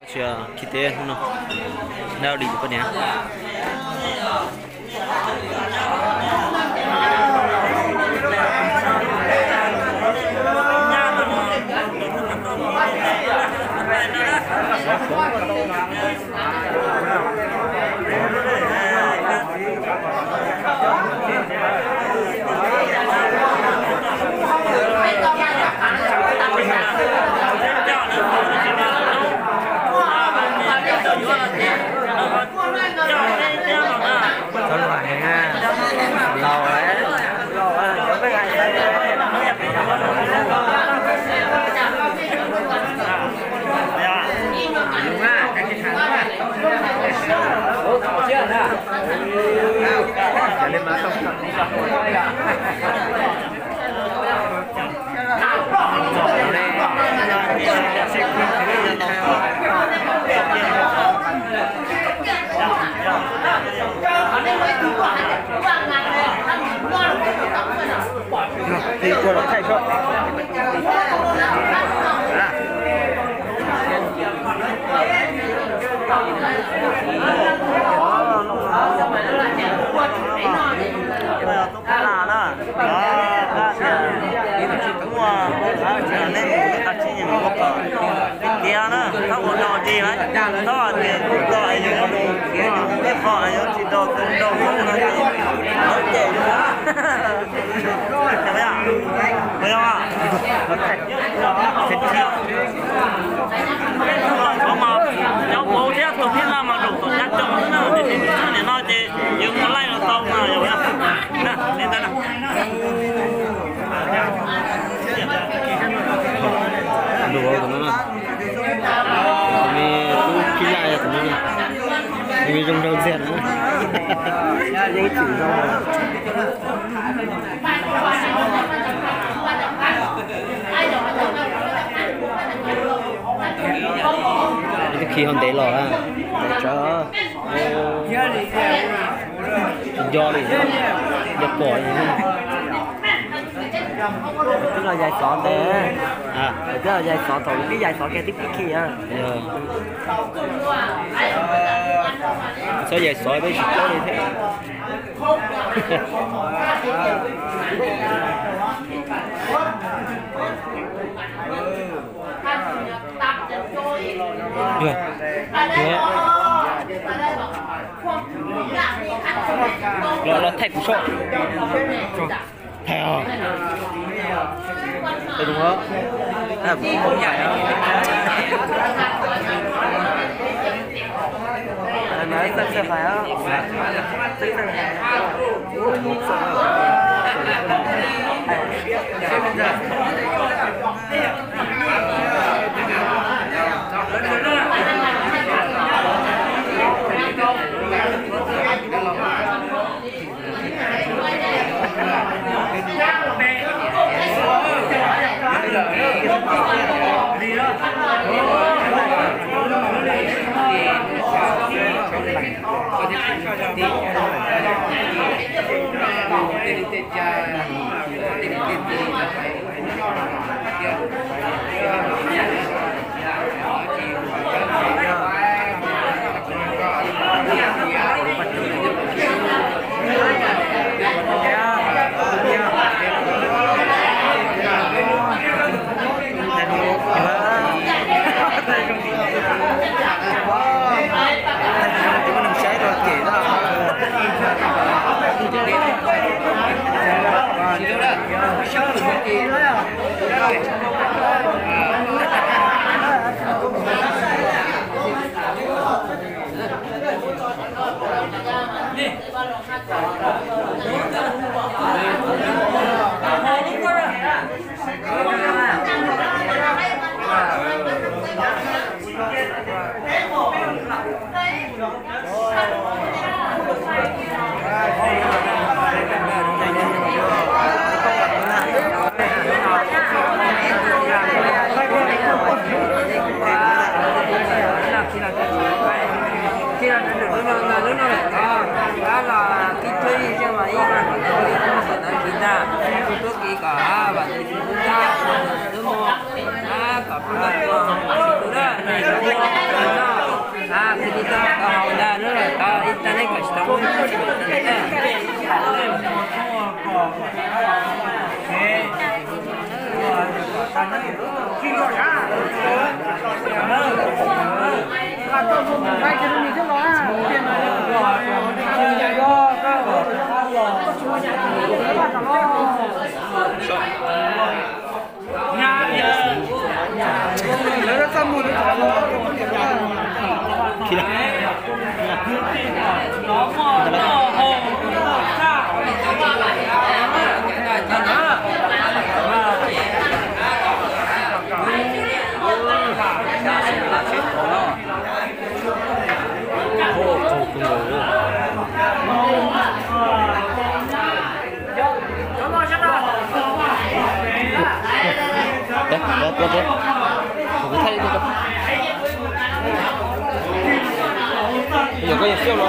Sia khi teb hnub no, dab dim poj niam. Txhob luag heev na, laus lawm. Muaj, nej mus tag tsis nyiam mus ua kom tiag na, txhob ua no dig na, txhob tias kuv tau es yus yuav mus kiav yus lub qhov es yuav tsis tau tus nraug Hmoob no ces lawv cem yus. Cov paub thiab tus thib laj mas zaum tom Nyab Laj xwb na, tiam sis nim no ces yus mus laij los tau no yog li ntawd na. Me tub phij laj tus no, me zoo nraug ntxiag na. Lub txim zoo. Twb khi ho ntev los, ntev tsawv. Tsis nco li, nco pom li. Twb los yais xov ntev, twb los yais xov thaum pib yais xov kiag twb pib khi. Txhob yais xov peb tsis paub li thiab. Los, los thaij kuv soj. Thaij os. Thaij kuv soj. Tua peb, kuv thaij ib tug rau. Yog koj yeej siab no.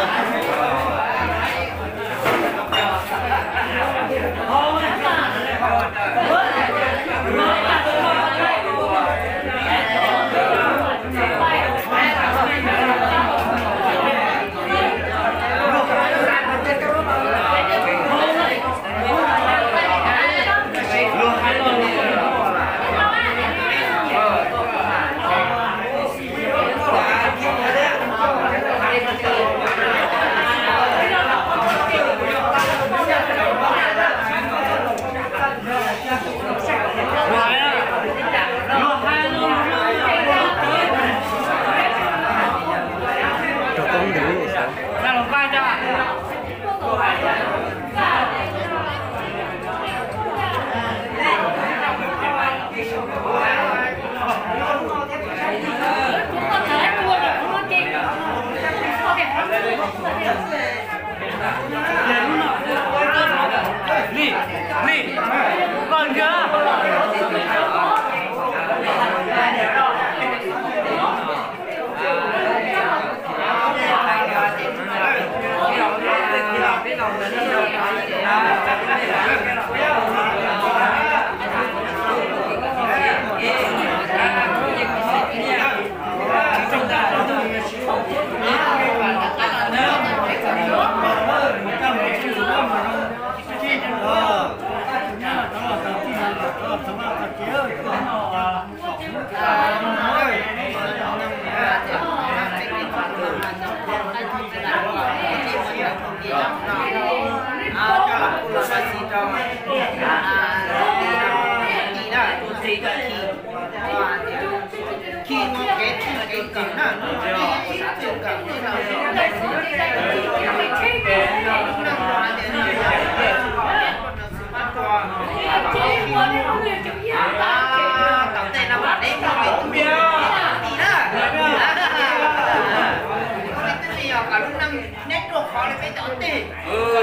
Neb ruaj qhov li peb cov teg,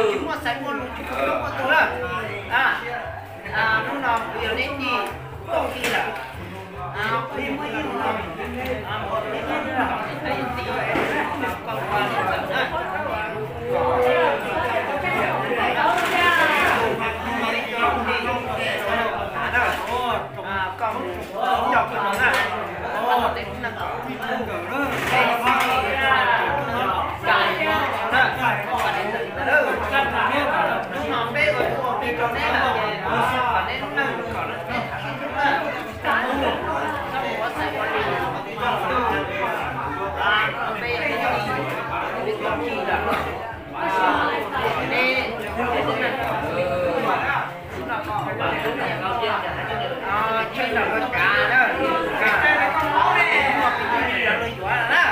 tsis muaj xaiv muaj lus tsis muaj tub muaj tug lawm. Hnub no kuv yog neb tij Tuam Fij lawm. Koj coj koj no na. Hnub no peb ua tus ua tij rau neb lawm ces kom neb lub neej kom neb tham ib tug na. Koj mus ua xaiv ua lus, peb ua tij, peb ua tij lawm. Neb, neb, tsheej nram koj kav na, muaj peb tug yuav na.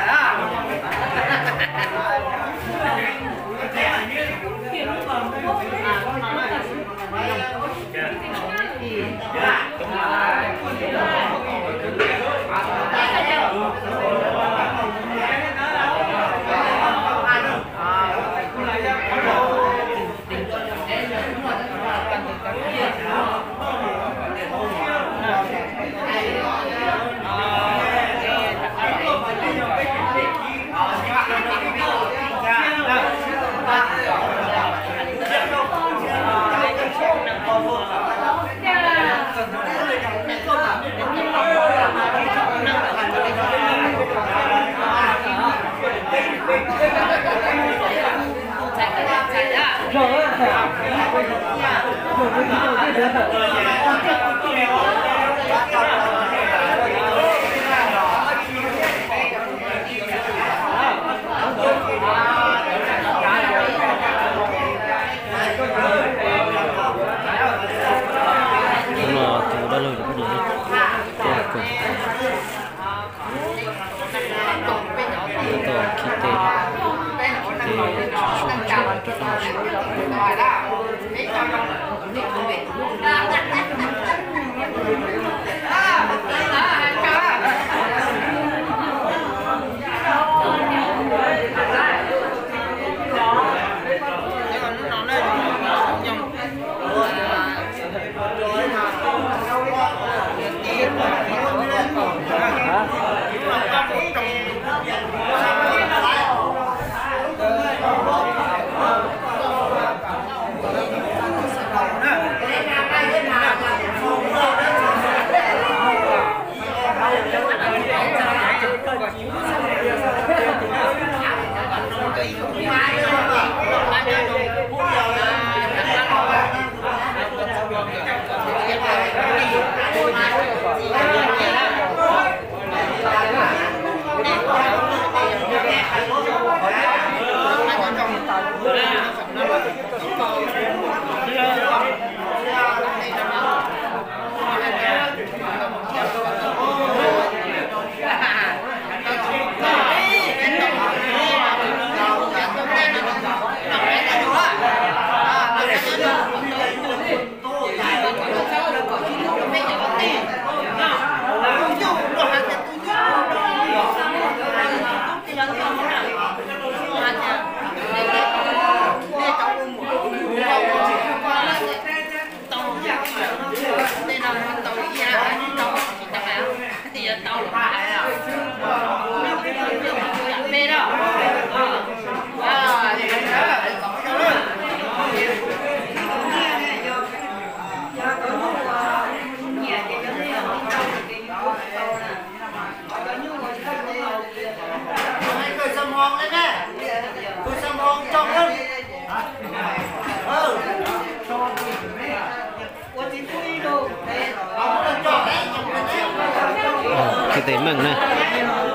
Kiv tes meej na,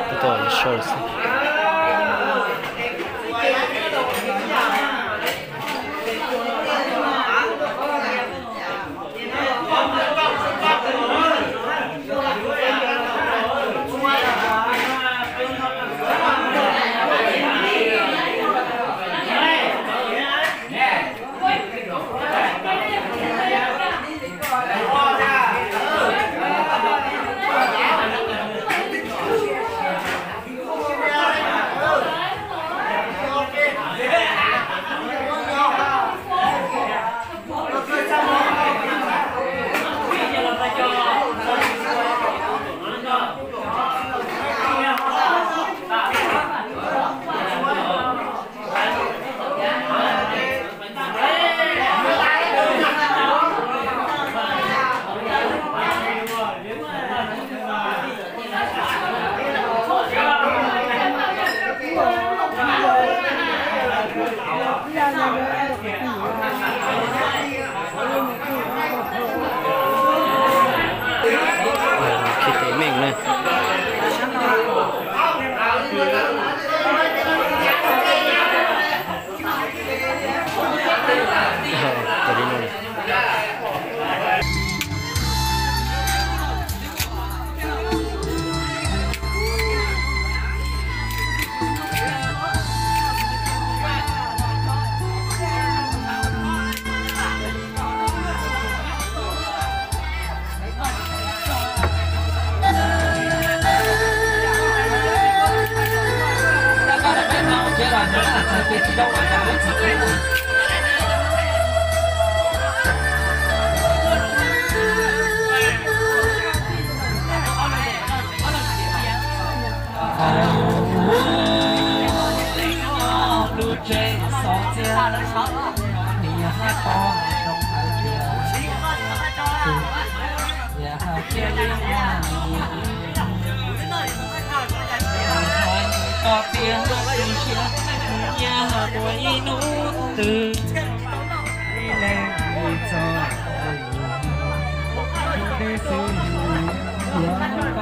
tab tom sau xwb. Kiv tes meej na. Lub tsev xov txiag, niam hab pog zoo hais tias, yam hais tias li ua niam, hais kom tias tu siab, nyiam hais ua ib hnub twg, ib leeg txog dej xwb yuav tau.